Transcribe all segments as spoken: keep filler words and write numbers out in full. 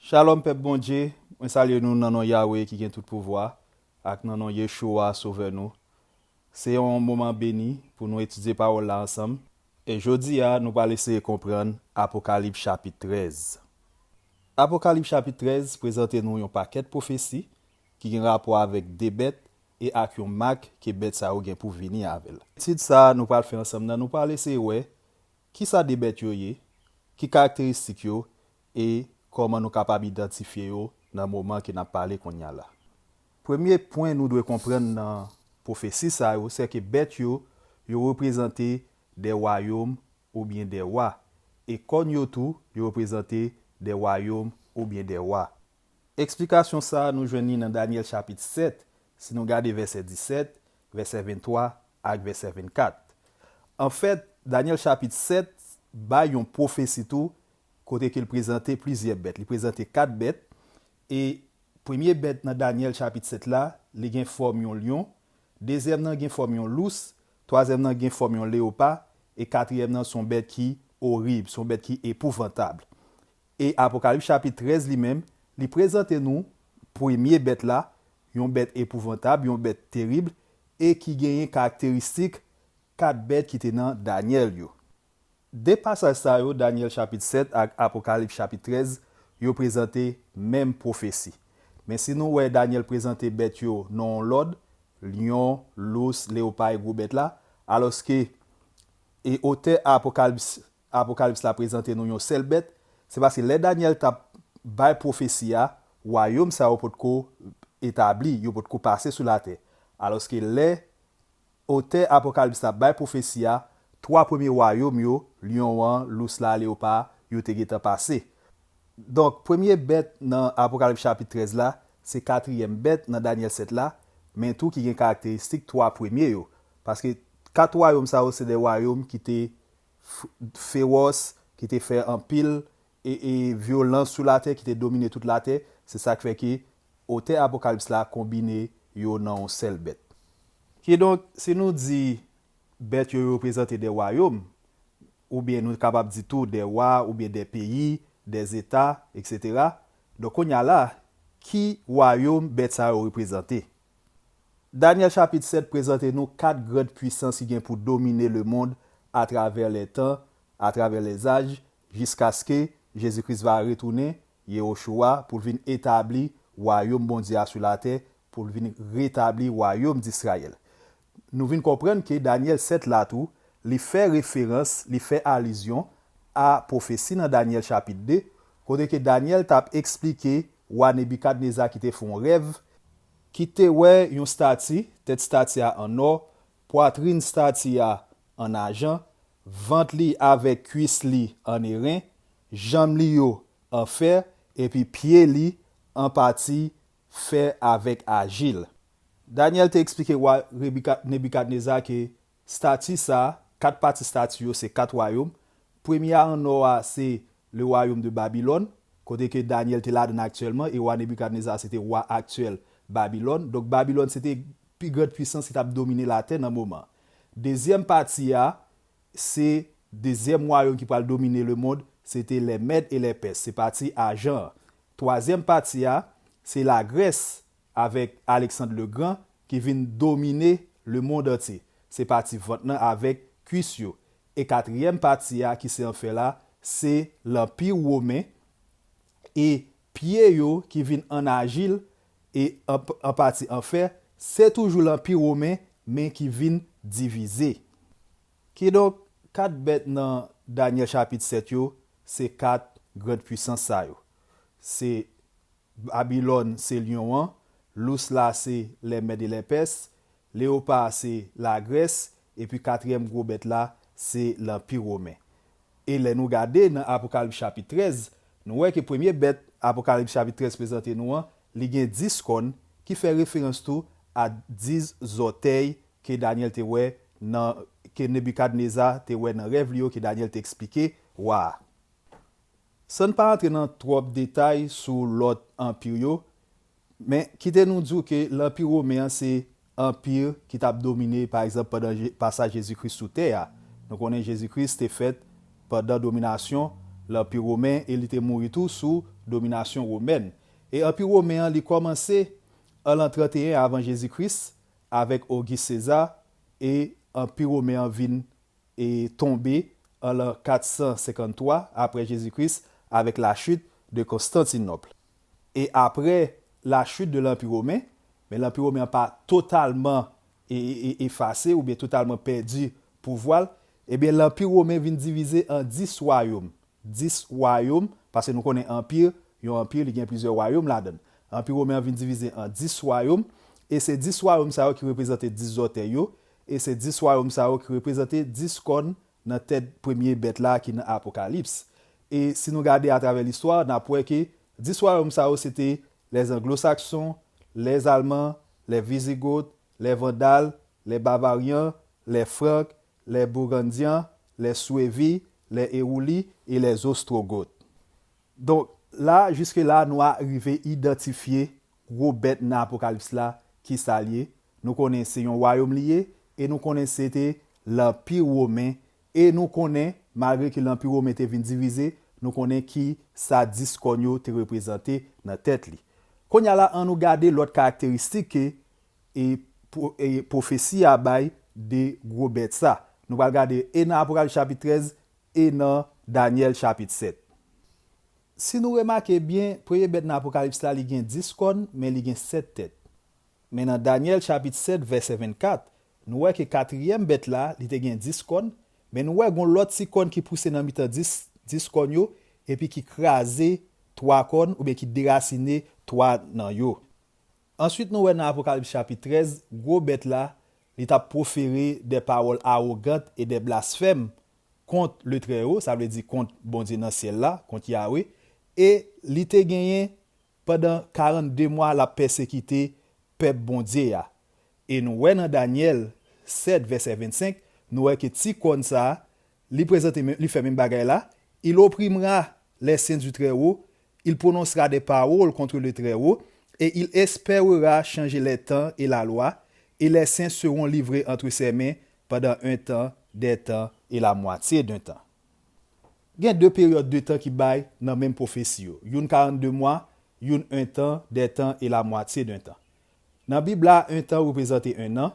Shalom pèp Bondye, mwen salye nou nan non Yawe ki gen tout pouvwa, ak nan non Yeshua Sovè nou. Se yon moman beni pou nou etidye pawòl la ansanm. E jodi a, nou pral eseye konprann Apokalips chapit trèz. Apokalips chapit trèz prezante nou yon pakèt pwofesi ki gen rapò avèk de bèt e ak yon mak ke bèt sa yo gen pou vini avè l. Etid sa a nou pral fè ansanm nan, nou pral eseye wè kisa de bèt yo ye, ki karakteristik yo, e kòman nou kapab idantifye yo nan moman ke n ap pale kounye a la. Premye pwen nou dwe konprann nan pwofesi sa yo, se ke bèt yo, yo reprezante de wayòm oubyen de wa, e kòn yo tou, yo reprezante de wayòm oubyen de wa. Eksplikasyon sa a, nou jwenn li nan Danyèl chapit sèt, si nou gade vèsè disèt, vèsè venntwa ak vèsè vennkat. Anfèt, Danyèl chapit sèt bay yon pwofesi tou, kote ke l prezante plizyè bèt. Li prezante kat bèt, e premye bèt nan Danyèl chapit sèt la, li gen fòm yon lyon, dezyèm nan gen fòm yon lous, twazyèm nan gen fòm yon leyopa, e katriyèm nan se yon bèt ki orib, se yon bèt ki epouvantab. E Apokalips chapit trèz li menm, li prezante nou premye bèt la, yon bèt epouvantab, yon bèt terib, e ki genyen karakteristik kat bèt ki te nan Danyèl yo. De pasaj sa yo, Danyèl chapit sèt ak Apokalips chapit trèz, yo prezante menm pwofesi. Men si nou wè Danyèl prezante bèt yo nan yon lòd, lyon, lous, leyopa e gwo bèt la, alòske e otè Apokalips, Apokalips la prezante nou yon sèl bèt, se paske lè Danyèl t ap bay pwofesi a, wayòm sa yo potko etabli, yo potko pase sou latè. Alòske lè otè Apokalips la bay pwofesi a, twa premye wayòm yo, lyon an, lous la, leyopa a, yo te gentan pase. Donk, premye bèt nan Apokalips chapit trèz la, se katriyèm bèt nan Danyèl sèt la, men tou ki gen karakteristik twa premye yo. Paske kat wayòm sa yo se de wayòm ki te f-, fewòs, ki te fè anpil e, e vyolans sou latè, ki te domine tout latè. Se sa k fè ke otè Apokalips la konbine yo nan yon sèl bèt. Kidonk, si nou di bèt yo reprezante de wayòm, oubyen nou kapab di tou de wa, oubyen de peyi, de zeta, etsetera. Donk, kounye a la, ki wayòm bèt sa yo reprezante? Danyèl chapit sèt prezante nou kat grand pwisans ki gen pou domine lemonn atravè lètan, atravè lèzaj, jiskaske Jezi Kris va retounen, Yehoshua, pou l vin etabli wayòm Bondye a sou latè, pou l vin retabli wayòm Disrayèl. Nou vin konprann ke Danyèl sèt la tou, li fè referans, li fè alizyon a pwofesi nan Danyèl chapit de, kote ke Danyèl t ap eksplike wa Nebikadneza ki te fè yon rèv, ki te wè yon stati, tèt stati a an nò, pwatrin stati a an ajan, vant li avèk kwis li an eren, janm li yo an fè, epi pye li an pati fè avèk ajil. Danyèl te eksplike wa Rebika-, Nebikadneza ke stati sa, kat pati stati yo se kat wayòm. Premye a an nò a se le wayòm de Babilòn, kote ke Danyèl te ladan aktyèlman, e wa Nebikadneza se te wa aktyèl Babilòn. Donk Babilòn se te pi grand pwisans ki t ap domine latè nan moman. Dezyèm pati a, se dezyèm wayòm ki pral domine lemonn, se te lè Mèd e lè Pès, se pati ajan an. Twazyèm pati a, se Lagrès avèk Aleksann Legran ki vin domine lemonn antye. Se pati vant lan avèk kwis yo. E katriyèm pati a ki se an fè la, se Lanpi Women, e pye yo ki vin an ajil e an, an pati an fè, se toujou Lanpi Women, men ki vin divize. Kidonk, kat bèt nan Danyèl chapit sèt yo, se kat grand pwisans sa yo. Se Babilòn, se lyon an, lous la, se lè Mèd e lè Pès, leyopa, se Lagrès, epi katriyèm gwo bèt la, se Lanpi Women. E lè nou gade nan Apokalips chapit trèz, nou wè ke premye bèt Apokalips chapit trèz prezante nou an, li gen dis kòn, ki fè referans tou a dis zòtèy ke Danyèl te wè nan, ke Nebikadneza te wè nan rèv li yo, ke Danyèl te eksplike wa a. San n pa rantre nan twòp detay sou lòt anpi yo, men kite nou di w ke Lanpi Women an se anpi ki t ap domine, pa egzanp, pandan Je-, pasaj Jezi Kris sou tè a. Nou konnen Jezi Kris te fèt pandan dominasyon Lanpi Women e li te mouri tou sou dominasyon womèn. E Anpi Women an, li kòmanse an lan trannteyen avan Jezi Kris avèk Ogis Seza, e Anpi Women an vin e tonbe an lan kat san senkanntwa apre Jezi Kris avèk lachit de Konstantinòp. E apre lachit de Lanpi Women, men Lanpi Women an pa totalman e, e, e, efase oubyen totalman pèdi pouvwa l, ebyen Lanpi Women vin divize an dis wayòm. Dis wayòm, paske nou konnen anpi, yon anpi, li gen plizyè wayòm ladan l. Anpi Women an vin divize an dis wayòm, e se dis wayòm sa yo ki reprezante dis zòtèy yo, e se dis wayòm sa yo ki reprezante dis kòn nan tèt premye bèt la ki nan Apokalips. E si nou gade atravè listwa, n ap wè ke dis wayòm sa yo se te Lèzanglosakson, Lèzalman, Lèvizigot, Lèvandal, Lèbavaryan, Lèfrank, Lèbourgandyan, Lèswevi, Lèewouli e Lèzostwogot. Donk, la, jiske la, nou a rive idantifye gwo bèt nan Apokalips la, ki sa l ye. Nou konnen se yon wayòm li ye, e nou konnen se te Lanpi Women, e nou konnen, malgre ke Lanpi Women te vin divize, nou konnen ki sa dis kòn yo te reprezante nan tèt li. Kounye a la, ann nou gade lòt karakteristik ke e, pwo- e pwofesi a bay de gwo bèt sa. Nou pral gade e nan Apokalips chapit trèz e nan Danyèl chapit sèt. Si nou remake byen, premye bèt nan Apokalips la, li gen dis kòn, men li gen sèt tèt. Men nan Danyèl chapit sèt, vèsè vennkat, nou wè ke katriyèm bèt la, li te gen dis kòn, men nou wè gon lòt ti kòn ki pouse nan mitan dis, dis kòn yo, epi ki kraze twa kòn, oubyen ki derasine twa nan yo. Answit, nou wè nan Apokalips chapit trèz, gwo bèt la, li t ap pwofere de pawòl awogant e de blasfèm kont le Trèwo, sa vle di kont Bondye nan syèl la, kont Yawe, e li te genyen pandan karannde mwa l ap pèsekite pèp Bondye a. E nou wè nan Danyèl sèt, vèsè vennsenk, nou wè ke ti kòn sa a, li prezante men- li fè menm bagay la, il opprimera les saints du Très-Haut, il prononcera des paroles contre le Très-Haut, et il espérera changer les temps et la loi, et les saints seront livrés entre ses mains pendant un temps, des temps et la moitié d'un temps. Gen de peryòd de tan ki bay nan menm pwofesi yo. Youn karannde mwa, youn un temps, des temps et la moitié d'un temps. Nan Bib la, un temps reprezante un an,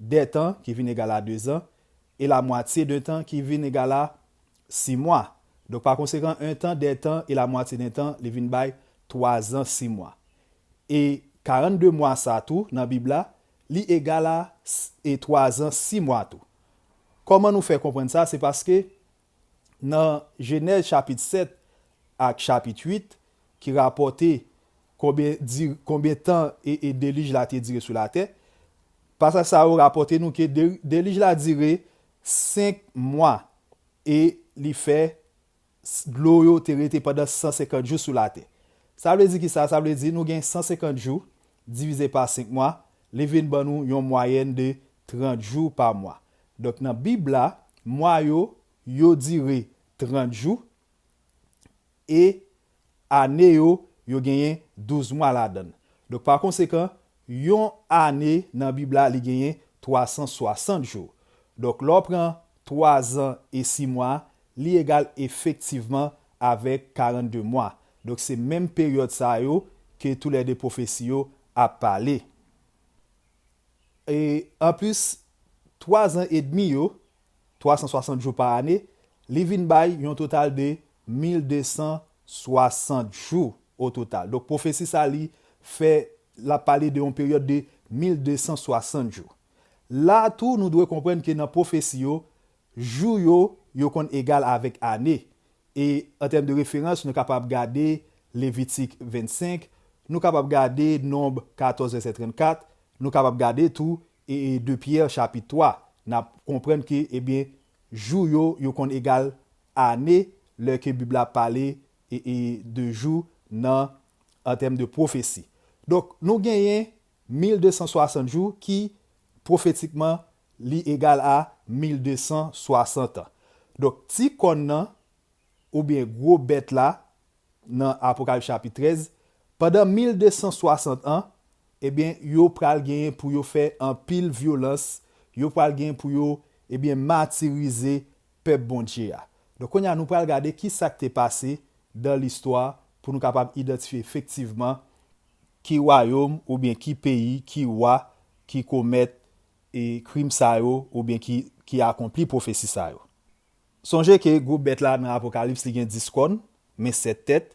des temps ki vin egal a de zan, e la moitié d'un temps ki vin egal a sis mwa. Donk, pa konsekan, un temps, des temps et la moitié d'un temps, li vin bay twa zan, sis mwa. E karannde mwa sa tou, nan Bib la, li egal a s- e twa zan, sis mwa tou. Kòman nou fè konprann sa? Se paske nan Jenèz chapit sèt ak chapit uit, ki rapòte konbyen, di, konbyen tan e, e delij la te dire sou latè, pasaj sa yo rapòte nou ke de, delij la dire senk mwa e li fè s- dlo yo te rete pandan san senkant jou sou latè. Sa vle di ki sa? Sa vle di nou gen san senkant jou divize pa senk mwa, li vin ban nou yon mwayèn de trant jou pa mwa. Donk, nan Bib la, mwa yo, yo dire trant jou, e ane yo, yo genyen douz mwa ladan l. Donk, pa konsekan, yon ane nan Bib la, li genyen twa san swasant jou. Donk, lè w pran twa zan e sis mwa, li egal efektivman avèk karannde mwa. Donk, se menm peryòd sa yo ke toulède pwofesi yo ap pale. E anplis, twa zan edmi yo, twa san swasant jou pa ane, li vin bay yon total de mil de san swasant jou o total. Donk, pwofesi sa li fè, l ap pale de yon peryòd de mil de san swasant jou. La tou, nou dwe konprann ke nan pwofesi yo, jou yo, yo konn egal avèk ane. E an tèm de referans, nou kapab gade Levitik vennsenk, nou kapab gade Nonb katòz vèsè trannkat, nou kapab gade tou e, e de Pyè chapit twa. N ap konprann ke, ebyen, jou yo, yo konn egal ane, lè ke Bib la pale e, e de jou nan, an tèm de pwofesi. Donk, nou genyen mil de san swasant jou ki, pwofetikman, li egal a mil de san swasant an. Donk, ti kòn nan, oubyen gwo bèt la, nan Apokalips chapit trèz, pandan mil de san swasant an, ebyen, yo pral genyen pou yo fè anpil vyolans, yo pral genyen pou yo, ebyen, matirize pèp Bondye a. Donk, kounye a, nou pral gade ki sa k te pase dan listwa pou nou kapab idantifye efektivman ki wayòm oubyen ki peyi, ki wa ki komèt e krim sa yo oubyen ki, ki akonpli pwofesi sa yo. Sonje ke gwoup bèt la nan Apokalips, li gen dis kòn, men sèt tèt,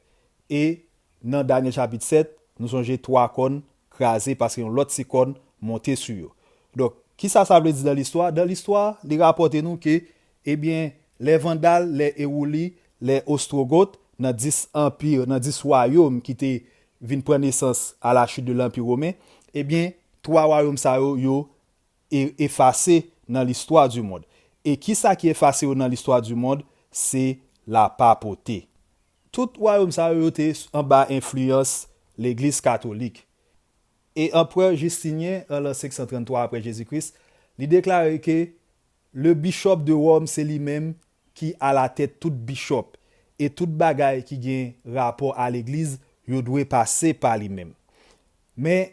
e nan Danyèl chapit sèt, nou sonje twa kòn kraze paske yon lòt ti kòn monte sou yo. Donk, kisa sa vle di dan listwa? Dan listwa, li rapòte nou ke, ebyen, lè Vandal, lè Ewouli, lè Ostwogot, nan dis anpi, nan dis wayòm ki te vin pran nesans à la chute de l'Empire romain, ebyen, twa wayòm sa yo, yo e-, efase nan listwa di mond. E kisa ki efase yo nan listwa di mond? Se lapapote. Tout wayòm sa yo, yo te anba enfliyans Legliz Katolik. E Anperè Jistinyen, an lan senk san tranntwa apre Jezi Kris, li deklare ke le bishop de Rome, se li menm ki alatèt tout bishop, e tout bagay ki gen rapò a legliz, yo dwe pase pa li menm. Men,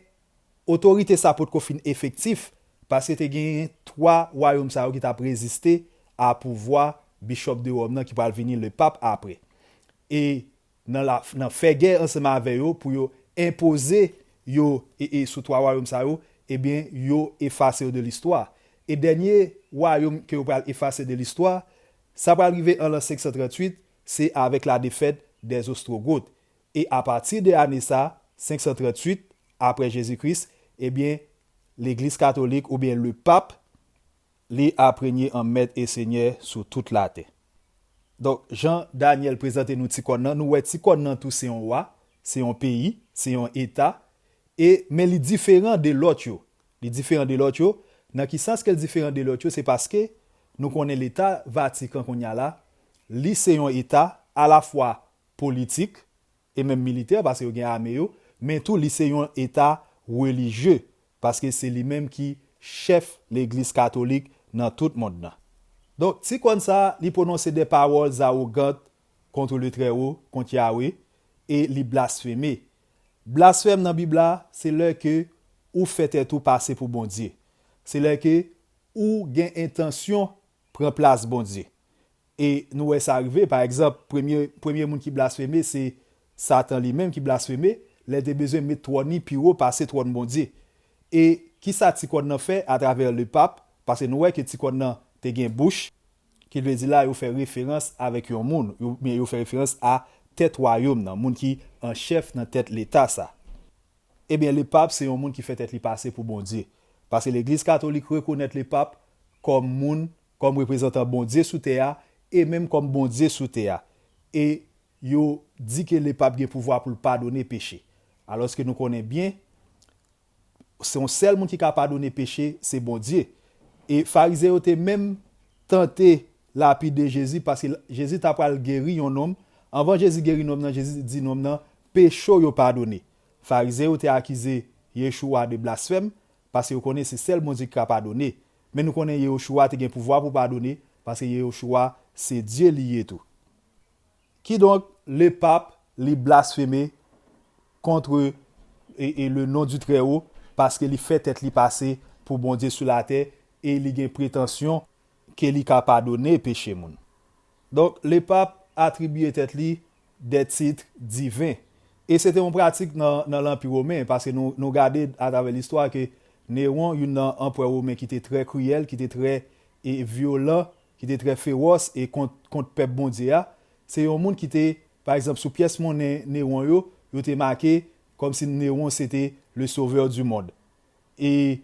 otorite sa potko fin efektif, paske te genyen twa wayòm sa yo ki t ap reziste a pouvwa bishop de Rome nan ki pral vini le pap apre. E nan la, nan fè gè ansanm avè yo pou yo enpoze yo e, e sou twa wayòm sa yo, ebyen, yo efase yo de listwa. E dènye wayòm ke yo pral efase de listwa, sa pral rive an lan senk san trantuit, se avèk la défaite des Ostrogoths. E apati de ane sa, senk san trantuit, apre Jezi Kris, ebyen, Legliz Katolik oubyen le pap, li ap renye an mèt e senyè sou tout latè. Donk, jan Danyèl prezante nou ti kòn nan, nou wè ti kòn nan tou se yon wa, se yon peyi, se yon eta, e, men li diferan de lòt yo. Li diferan de lòt yo. Nan ki sans ke l diferan de lòt yo? Se paske nou konnen Leta Vatikan kounye a la, li se yon eta alafwa politik e menm militè, paske yo gen ame yo, men tou li se yon eta relijye, paske se li menm ki chèf Legliz Katolik nan tout mond nan. Donk, ti kòn sa a, li pwononse de pawòl awogant contre le Très-Haut, kont Yawe, e li blasfeme. Blasfèm nan Bib la, se lè ke ou fè tèt ou pase pou Bondye. Se lè ke ou gen entansyon pran plas Bondye. E nou wè sa rive, pa egzanp, premye, premye moun ki blasfeme, se Satan li menm ki blasfeme, lè l te bezwen met twòn li pi wo pase twòn Bondye. E kisa ti kòn nan fè atravè le pap? Paske nou wè ke ti kòn nan te gen bouch, ki vle di la, yo fè referans avèk yon moun, yo, men yo fè referans a tèt wayòm nan, moun ki an chèf nan tèt leta sa. Ebyen, le pap se yon moun ki fè tèt li pase pou Bondye. Paske Legliz Katolik rekonèt le pap kòm moun, kòm reprezantan Bondye sou tè a, e menm kòm Bondye sou tè a. E yo di ke le pap gen pouvwa pou l padone peche. Alòske nou konnen byen, se yon sèl moun ki ka padone peche, se Bondye. E Farizen yo te menm tante lapide Jezi, paske Jezi ta pral geri yon nonm. Anvan Jezi geri nonm nan, Jezi di nonm nan, "Peche w yo padone." Farizen yo te akize Yeshua de blasfèm, paske yo konnen se sèl Bondye ki ka padone. Men nou konnen Yeshua te gen pouvwa pou padone, paske Yeshua se Dye li ye tou. Kidonk, le pap, li blasfeme contre, e, e le nom du Très-Haut, paske li fè tèt li pase pou Bondye sou latè, e li gen pretansyon ke li ka padone peche moun. Donk, le pap atribye tèt li de tit diven. E se te yon pratik nan, nan Lanpi Women, paske nou, nou gade atravè listwa ke Newon, youn nan anperè women ki te trè kriyèl, ki te trè, e, vyolan, ki te trè fewòs e kont, kont pèp Bondye a, se yon moun ki te, pa egzanp, sou pyès monnen Newon yo, yo te make kòmsi Newon se te le sauveur du monde. E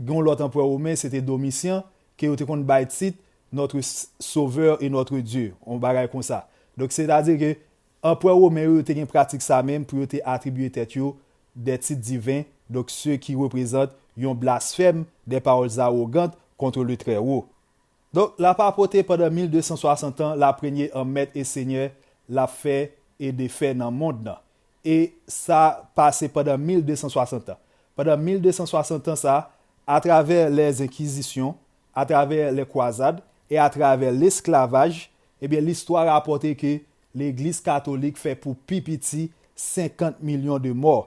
gen yon lòt anperè women, se te Domisyan, ke yo te konn bay tit notre s-, Sauveur et notre Dieu, yon bagay konsa. Donk, sètadi ke anperè women yo, yo te gen pratik sa menm pou yo te atribye tèt yo de tit diven, donk, se ki reprezant yon blasfèm, de pawòl awogant contre le Très-Haut. Donk, l ap papote pandan mil de san swasant an, l ap renye an mèt e senyè, l ap fè e defè nan mond nan. E sa pase pandan mil de san swasant an. Pandan mil de san swasant an sa, atravè lèzenkizisyon, atravè lèkwazad e atravè lesklavaj, ebyen, listwa rapòte ke Legliz Katolik fè pou pi piti senkant milyon de mò.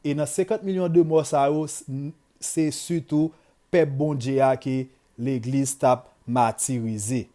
E nan senkant milyon de mò sa yo, s-, n-, se sitou pèp Bondye a ke Legliz t ap matirize.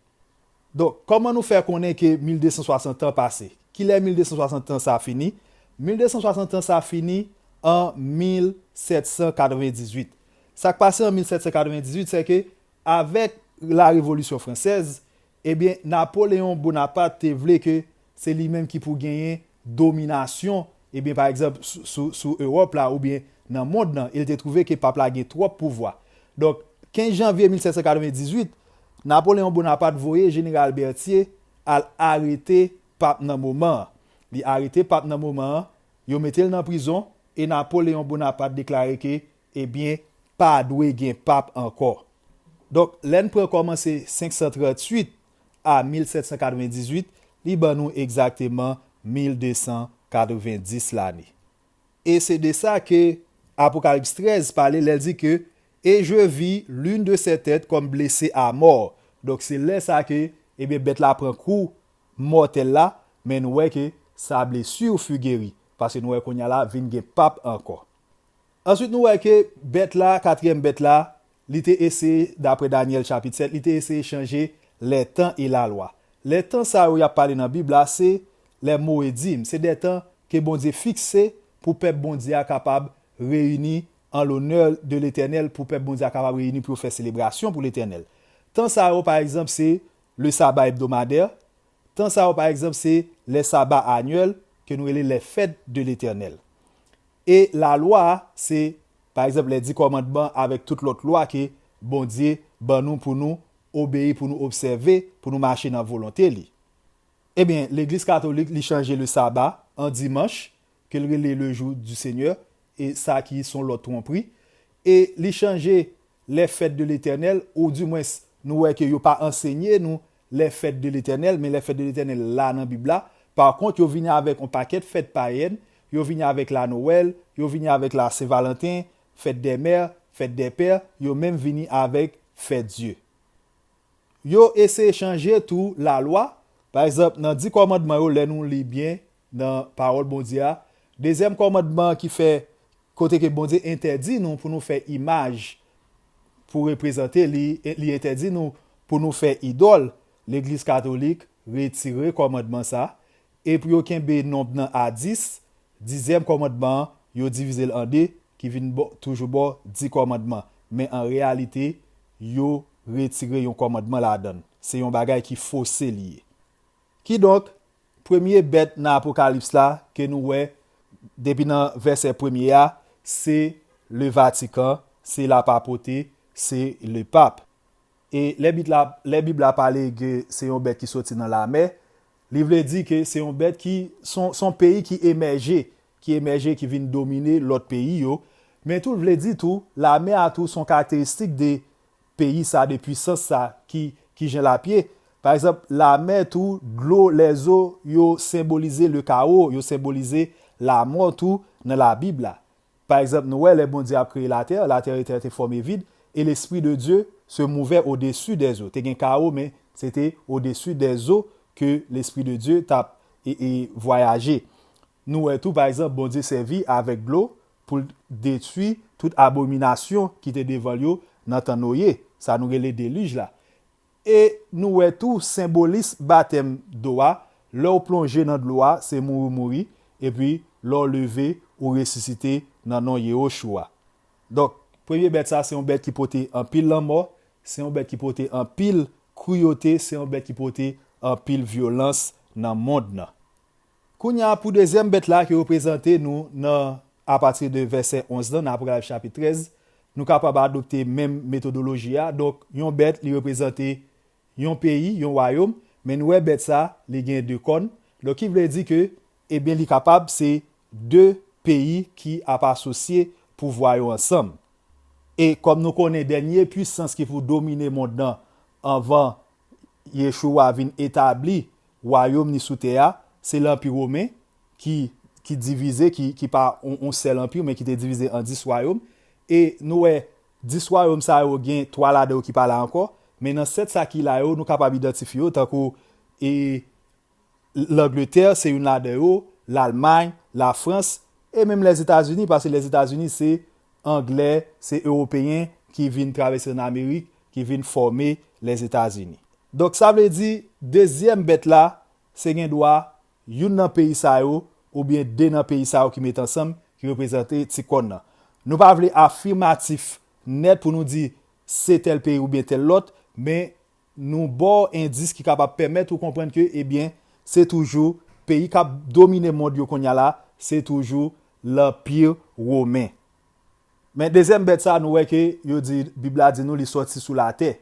Donk, kòman nou fè konnen ke mil de san swasant tan pase? Kilè mil de san swasant tan sa fini? Mil de san swasant tan sa fini an mil sèt san katrevendizuit. Sa k pase an mil sèt san katrevendizuit, se ke avèk la Revolisyon Fransèz, ebyen, Napoleyon Bonaparte te vle ke se li menm ki pou genyen dominasyon, ebyen, pa egzanp, sou, sou, sou Ewòp la oubyen nan mond lan, e l te twouve ke pap la gen twòp pouvwa. Donk, kenz janvye mil sèt san katrevendizuit, Napoleyon Bonaparte voye Jeneral Berthier al arete pap nan moman an. Li arete pap nan moman an, yo mete l nan prizon, e Napoleyon Bonaparte deklare ke, ebyen, pa dwe gen pap ankò. Donk, lè n pran kòmanse senk san tranntuit a mil sèt san katrevendizuit, li ban nou egzakteman mil de san katrevendis lane. E se de sa ke Apokalips trèz pale lè l di ke, "Et je vis l'une de ces têtes comme blessée à mort." Donk, se lè sa ke, ebyen, bèt la pran kou mòtèl la, men nou wè ke sa blesi fi geri, paske nou wè kounye a la vin gen pap ankò. Answit, nou wè ke bèt la, katriyèm bèt la, li te eseye, daprè Danyèl chapit sèt, li te eseye chanje lè tan e lalwa. Lè tan sa yo y ap pale nan Bib la, se lè moedim, se de tan ke Bondye fikse pou pèp Bondye a kapab reyini an lonè de Letènèl, pou pèp Bondye a kapab reyini pou yo fè selebrasyon pou Letènèl. Tan sa yo, pa egzanp, se le saba ebdomadè. Tan sa yo, pa egzanp, se lè saba anyèl, ke nou rele les fêtes de l'Éternel. E lalwa a, se, pa egzanp, lè di kòmandman avèk tout lòt lwa ke Bondye ban nou pou nou obeyi, pou nou obsève, pou nou mache nan volonte li. Ebyen, Legliz Katolik, li chanje le saba an dimanch, ke l rele le jour du Seigneur, e sa ki se yon lòt twonpri. E li chanje les fêtes de l'Éternel, oudimwens, nou wè ke yo pa ansenye nou les fêtes de l'Éternel, men les fêtes de l'Éternel la nan Bib la. Pa kont, yo vini avèk yon pakèt fèt payèn, yo vini avèk la Noël, yo vini avèk la Saint-Valentin, fête des mères, fête des pères, yo menm vini avèk fête Dieu. Yo eseye chanje tou lalwa. Pa egzanp, nan di kòmandman yo, lè nou li byen nan pawòl Bondye a, dezyèm kòmandman ki fè, kote ke Bondye entèdi nou pou nou fè imaj pou reprezante li, li entèdi nou pou nou fè idòl, Legliz Katolik retire kòmandman sa, e pou yo kenbe nonb nan a dis, dizyèm kòmandman an, yo divize l an de, ki vin bò, toujou bò di kòmandman. Men an reyalite, yo retire yon kòmandman ladan l. Se yon bagay ki fose li ye. Kidonk, premye bèt nan Apokalips la, ke nou wè depi nan vèsè premye a, se le Vatican, se la papauté, se le pape. E lè Bib la, lè Bib la pale ke se yon bèt ki soti nan lamè, li vle di ke se yon bèt ki, se yon, se yon peyi ki emèje, ki emèje, ki vin domine lòt peyi yo. Men tou, l vle di tou, lamè a tou se yon karakteristik de peyi sa, de pwisans sa, ki, ki jan l ap ye. Pa egzanp, lamè tou, dlo, lèzo, yo senbolize le kawo, yo senbolize lamò tou nan Labib la. Pa egzanp, nou wè lè Bondye ap kreye latè, la terre était formée vide, et l'Esprit de Dieu se mouvait au-dessus des eaux. Te gen kawo, men se te au-dessus des eaux ke Lespri de Dye t ap e, e, vwayaje. Nou wè tou, pa egzanp, Bondye sèvi avèk dlo pou l detwi tout abominasyon ki te devan l yo nan tan Noye, sa nou rele delij la. E nou wè tou senbolis batèm dlo a, lè w plonje nan dlo a, se mouri w mouri, epi lè w leve, ou resisite nan non Yehoshua. Donk, premye bèt sa, se yon bèt ki pote anpil lanmò, se yon bèt ki pote anpil kruyote, se yon bèt ki pote anpil vyolans nan mond nan. Kounye a, pou dezyèm bèt la ki reprezante nou nan, apati de vèsè onz lan, nan Apokalips chapit trèz, nou kapab adopte menm metodoloji a. Donk, yon bèt, li reprezante yon peyi, yon wayòm, men nou wè bèt sa, li gen de kòn. Donk, ki vle di ke, ebyen, li kapab se de peyi ki ap asosye pouvwa yo ansanm. E kòm nou konnen, dènye pwisans ki pou domine mond nan anvan Yeshua vin etabli wayòm ni sou tè a, se Lanpi Women ki, ki divize, ki, ki pa yon, yon sèl anpi, men ki te divize an dis wayòm. E nou wè, dis wayòm sa yo gen twa ladan yo ki pa la ankò, men nan sèt sa ki la yo, nou kapab idantifye yo tankou, e, Langletè se youn ladan yo, Lalmay, Lafrans, e menm Lèzetazini, paske Lèzetazini se Anglè, se Ewopeyen ki vin travèse ann Amerik, ki vin fòme Lèzetazini. Donk, sa vle di, Dezyèm bèt la, se gen dwa youn nan peyi sa yo, oubyen de nan peyi sa yo ki met ansanm, ki reprezante ti kòn nan. Nou pa vle afimatif nèt pou nou di se tèl peyi oubyen tèl lòt, men nou ba w endis ki kapab pèmèt ou konprann ke, ebyen, se toujou peyi k ap domine mond yo kounye a la, se toujou Lanpi Women. Men dezyèm bèt sa, nou wè ke yo di, Bib la di nou li sòti sou latè.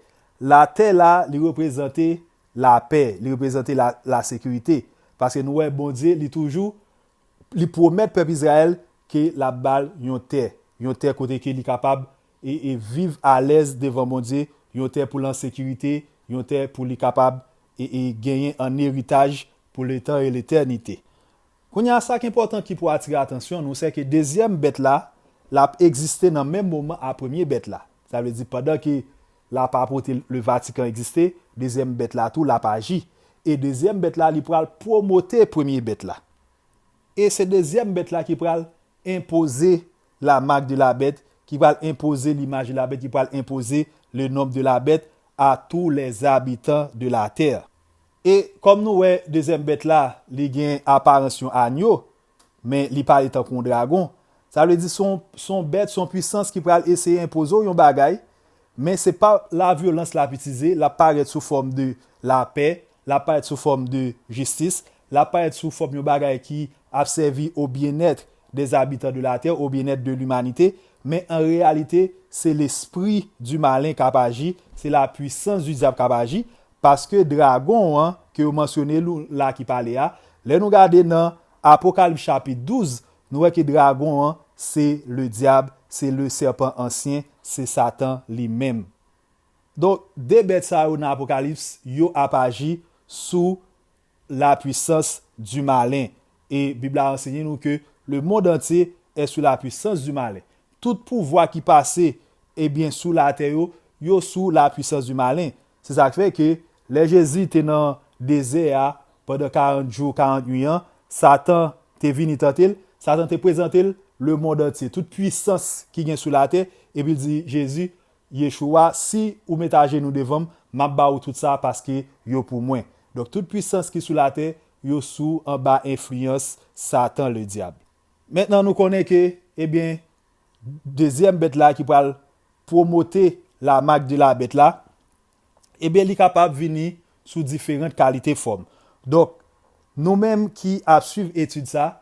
Latè la, li reprezante lapè, li reprezante la, lasekirite. Paske nou wè Bondye, li toujou, li pwomèt pèp Izrayèl ke l ap ba l yon tè, yon tè kote ke li kapab e, e viv alèz devan Bondye, yon tè pou l an sekirite, yon tè pou li kapab e, e genyen an eritaj pou letan e letènite. Kounye a, sa k enpòtan ki pou atire atansyon nou, se ke dezyèm bèt la, l ap egziste nan menm moman a premye bèt la. Sa vle di, pandan ke l ap apote le Vatican egziste, dezyèm bèt la tou, l ap aji. E dezyèm bèt la, li pral pwomote premye bèt la. E se dezyèm bèt la ki pral enpoze la marque de la bête, ki pral enpoze l'image de la bête, ki pral enpoze le nom de la bête à tous les habitants de la terre. E kòm nou wè, dezyèm bèt la, li gen aparans yon anyo, men li pale tankou yon dragon. Sa vle di se yon, se yon bèt, se yon pwisans ki pral eseye enpoze w yon bagay, men se pa lavyolans l ap itilize, l ap parèt sou fòm de lapè, l ap parèt sou fòm de jistis, l ap parèt sou fòm yon bagay ki ap sèvi au bien-être des habitants de la terre, au bien-être de l'humanité, men an reyalite, se l'esprit du malin k ap aji, se la puissance du diable k ap aji, paske dragon an, ke yo mansyone nou la ki pale a, lè nou gade nan Apokalips chapit douz, nou wè ke dragon an, se le dyab, se le sèpan ansyen, se Satan li menm. Donk, de bèt sa yo nan Apokalips, yo ap aji sou la puissance du malin. E Bib la ansenye nou ke le monde entier est sous la puissance du malin. Tout pouvwa ki pase, ebyen, sou latè yo, yo sou la puissance du malin. Se sa k fè ke lè Jezi te nan dezè a pandan karant jou, karant nwi an, Satan te vini tante l, Satan te prezante l le monde entier, tout pwisans ki gen sou latè, epi l di Jezi, Yeshua, si ou met ajenou devan m, m ap ba ou tout sa paske yo pou mwen. Donk, tout pwisans ki sou latè, yo sou anba enfliyans Satan, le dyab. Mentnan, nou konnen ke, ebyen, dezyèm bèt la ki pral pwomote la marque de la bête la, ebyen, li kapab vini sou diferan kalite fòm. Donk, nou menm ki ap swiv etid sa,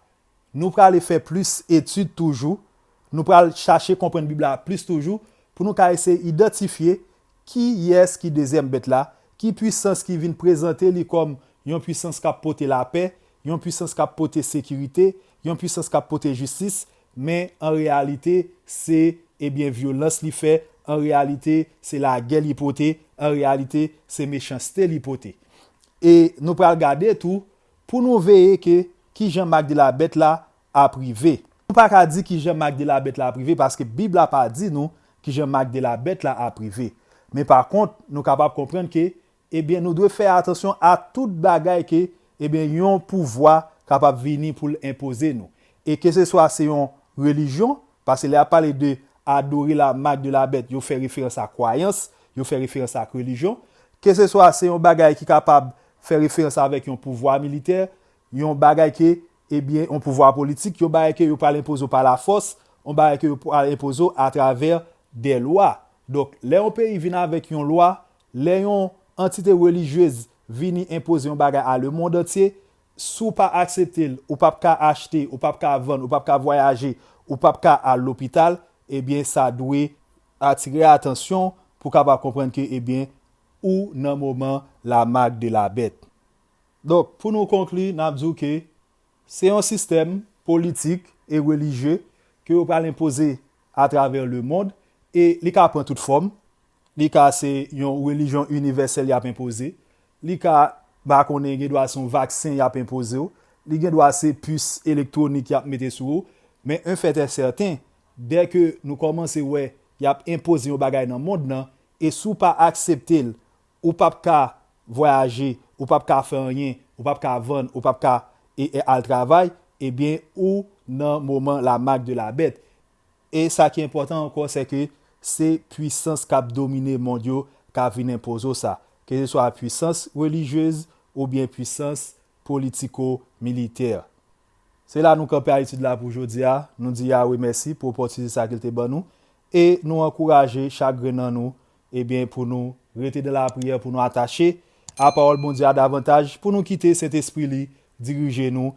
nou prale fè plis etid toujou, nou pral chache konprann Bib la plis toujou, pou nou ka eseye idantifye kiyès ki dezyèm bèt la, ki pwisans ki vin prezante li kòm yon pwisans k ap pote lapè, yon pwisans k ap pote sekirite, yon pwisans k ap pote jistis, men an reyalite, se, ebyen, vyolans li fè, an reyalite, se lagè li pote, an reyalite, se mechanste li pote. E nou pral gade tou, pou nou veye ke kijan marque de la bête la ap rive. Nou pa ka di kijan marque de la bête la ap rive, paske Bib la pa di nou kijan marque de la bête la ap rive. Men pa kont, nou kapab konprann ke, ebyen, nou dwe fè atansyon a tout bagay ke, ebyen, yon pouvwa kapab vini pou l enpoze nou. E keseswa se yon relijyon, paske lè y ap pale de adore la marque de la bête, yo fè referans a kwayans, yo fè referans ak relijyon. Keseswa se yon bagay ki kapab fè referans avèk yon pouvwa militè, yon bagay ke, ebyen, yon pouvwa politik, yon bagay ke yo pral enpoze w pa lafòs, yon bagay ke yo pral enpoze w atravè de lwa. Donk, lè yon peyi vin avèk yon lwa, lè yon antite relijyez vini enpoze yon bagay a le monde entier, si w pa aksepte l, ou p ap ka achte, ou p ap ka vann, ou p ap ka vwayaje, ou p ap ka al lopital, ebyen, sa dwe atire atansyon pou kapab konprann ke, ebyen, ou nan moman la marque de la bête. Donk, pou nou konkli, n ap di w ke se yon sistèm politik e relijye ke yo pral enpoze atravè le monde, e li ka pran tout fòm. Li ka se yon relijyon inivèsèl y ap enpoze. Li ka, pa konnen, gen dwa se yon vaksen y ap enpoze w. Li gen dwa se pis elektwonik y ap mete sou ou. Men un fait est certain, dè ke nou kòmanse wè y ap enpoze yon bagay nan mond nan, e si w pa aksepte l, ou p ap ka vwayaje, ou p ap ka fè anyen, ou p ap ka vann, ou p ap ka e, e al travay, ebyen, ou nan moman la marque de la bête. E sa ki enpòtan ankò, se ke se pwisans k ap domine mond yo k ap vin enpoze w sa. ke se swa pwisans relijyez oubyen pwisans politiko-militè. Se la nou kanpe a etid la pou jodi a. Nou di Yawe mèsi pou opòtinite sa ke l te ban nou. E nou ankouraje chak grenn nan nou, ebyen, pou nou rete nan lapriyè, pou nou atache a pawòl Bondye a davantaj, pou nou kite Sentespri li dirije nou,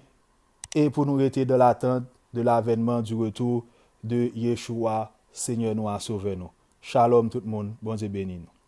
e pou nou rete dans l'attente de l'avènement du retour de Yeshua, Senyè nou a, Sovè nou. Shalom tout moun, Bondye beni nou.